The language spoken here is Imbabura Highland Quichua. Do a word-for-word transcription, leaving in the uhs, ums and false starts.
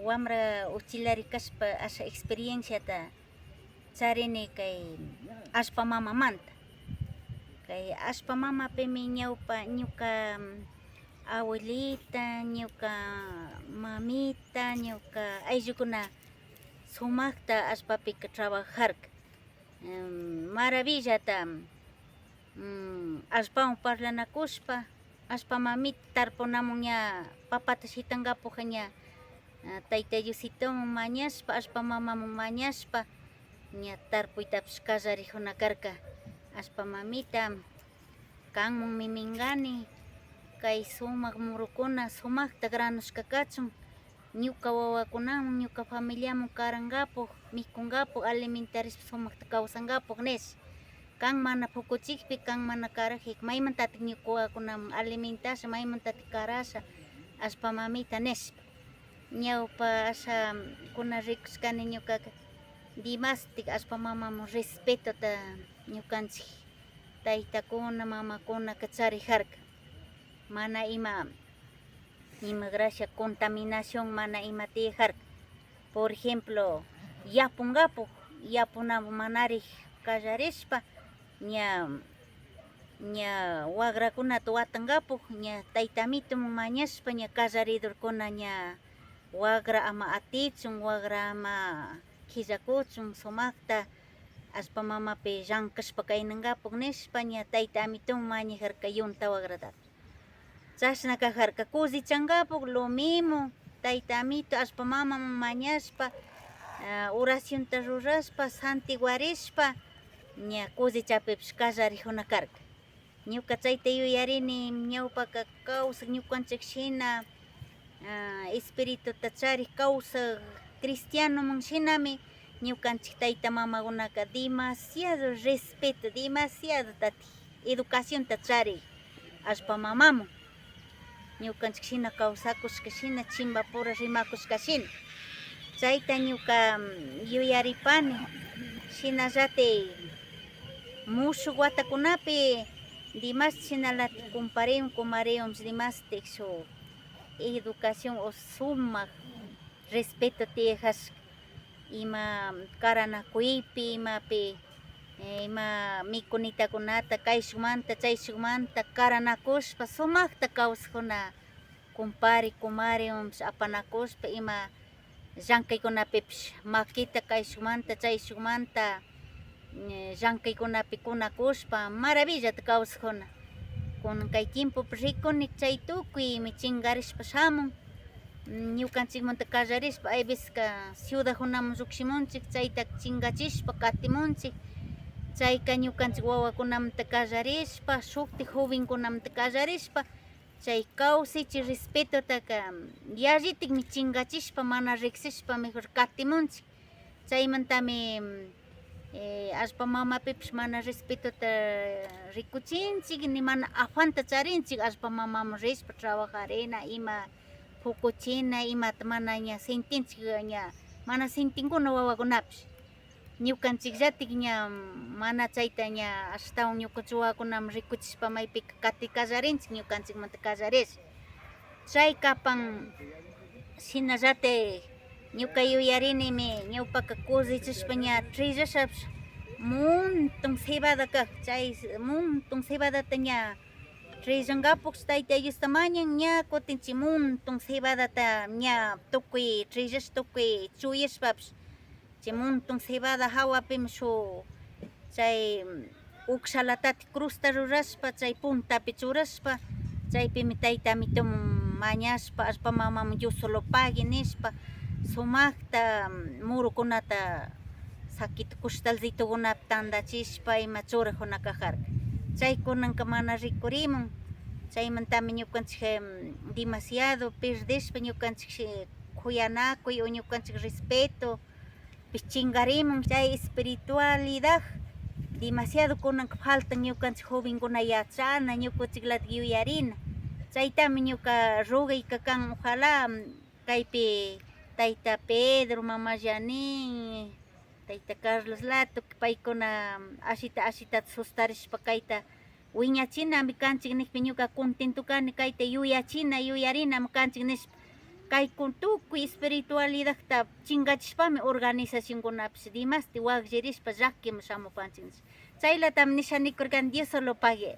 Wamra uchillari kashpa asha experienciata charini kay allpa mamamanta. Kay allpa mamapimi ñawpa, ñuka abuelita, ñuka mamita, ñuka ayllukuna sumakta allpapika trabajarka. Em, maravillata, mm, allpawan parlanakushpa, allpa mamita tarpunamun ña papata shitankapak ña, ah, Tayta Diositoman mañashpa, allpa mamaman mañashpa, ña tarpuytapish kallarijuna karka. Allpa mamita, kanmanmi mingani, kay sumak murukuna sumakta granushka kachun, ñuka wawakunaman, ñuka familiaman karankapak, mikunkapak, alimentarishpa sumakta kawsankapak nish. Kan mana pukuchikpi, kan mana karajik, maymantatik ñuka wawakunaman alimentasha, maymantatik karasha, allpa mamita nishpa. Ñawpa ashakuna rikushkani ñukaka, dimastik allpa mamaman respetota ñukanchik taytakuna, mamakunaka charijarka. Mana ima, ima gracia contaminación mana ima tiyajarka. Por ejemplo, yapunkapuk, yapunaman manarik kallarishpa, ña, ña wagrakunata watankapuk, ña tayta amituman mañashpa, ña kallaridurkuna ña wagra ama atichun, wagra ama killakuchun, sumakta allpa mamapi llankashpa kaynankapuk nishpa, ña tayta amituman mañajarka yunta wagratata. Chashna kajarka, cosechankapuk lo mismo, tayta amito allpa mamaman mañashpa, ah, oracionta rurashpa, santiguarishpa, ña cosechapipish kallarijuna karka. Ñuka chayta yuyarini, ñawpaka kawsak ñukanchik shina, ah, espirituta charik kawsak cristianoman shinami ñukanchik tayta mamakunaka demasiado respeto, demasiado tati educacionta charik allpa mamaman. Ñukanchik shina kawsakushka shina, chimbapura rimakushka shina. Chayta ñuka, mm, yuyaripani. Shinallatik mushuk watakunapi dimas shinalatik kumpariwan, kumariwanpish dimastik shuk educación o sumak respeto tiyajashka. Ima karanakuypi, imapi, eh, ima mikunitakunata kayshukmanta chayshukmanta karanakushpa sumakta kawsajuna, kumpari, kumariwanpish apanakushpa, ima llankaykunapipish makita kayshukmanta chayshukmanta, eh, llankaykunapi kunakushpa maravillata kawsajuna. Kunan kay tiempopi rikuni chay tukuymi chinkarishpa shamun. Mm, ñukanchikmanta kallarishpa, hay veceska ciudadkunaman llukshimunchik, chayta chinkachishpa katimunchik. Chayka ñukanchik wawakunamanta kallarishpa, shuktik jovenkunamanta kallarishpa, chay kawsaychik respetotaka yallitikmi chinkachishpa, mana riksishpa mejor katimunchik. Chaymantami, eh, allpa mamapipish mana respetota rikuchinchik, ni mana afanta charinchik allpa mamaman rishpa trabajarina, ima pukuchina, imata mana ña sintinchik, ña mana sintinkuna wawakunapish. Ñukanchikllatik ña mana chayta ña ashtawan ñukanchik wawakunaman rikuchishpa maypika kati kallarinchik, ñukanchikmanta kallarish. Chay kapan, shinallatik ñuka yuyarinimi, ñawpaka cosechashpa ña trillashpapish montón cebada kak, chay montón cebadata ña trillankapukpish Tayta Diosta mañan, ña kutin chay montón cebadata ña tukuy trillash, tukuy chuyashpapish, chay montón cebada hawapimi shuk chay uksha latati cruzta rurashpa, chay puntapi churashpa, chaypimi tayta amituman mañashpa, allpa mamaman, Dios solo pagui nishpa, sumakta murukunata saquito costalcitokunapi tandachishpa ima churajuna kajarka. Chay kunanka mana rikurimun. Chaymantami ñukanchik, em, demasiado perdishpa, ñukanchik shi-, kuyanakuy o ñukanchik respeto pish chinkarimun. Chay espiritualidad demasiado kunanka faltan ñukanchik jovenkuna yachana, ñukanchiklatik yuyarina. Chaytami ñuka rogayka kan, ojalá, mm, kaypi tayta Pedro, mama Janine, tayta Carlos Lato, paykuna ashita ashitata sustarishpa kayta wiñachinami kanchik nikpi ñuka contento kani, kayta yuyachina, yuyarinami kanchik nishpa. Kay kun-, tukuy espiritualidadta chinkachishpami organizacionkunapish dimashti wakllirishpa llakiman shamupanchik. Chaylatami nisha nikurkani, Dios solo pague.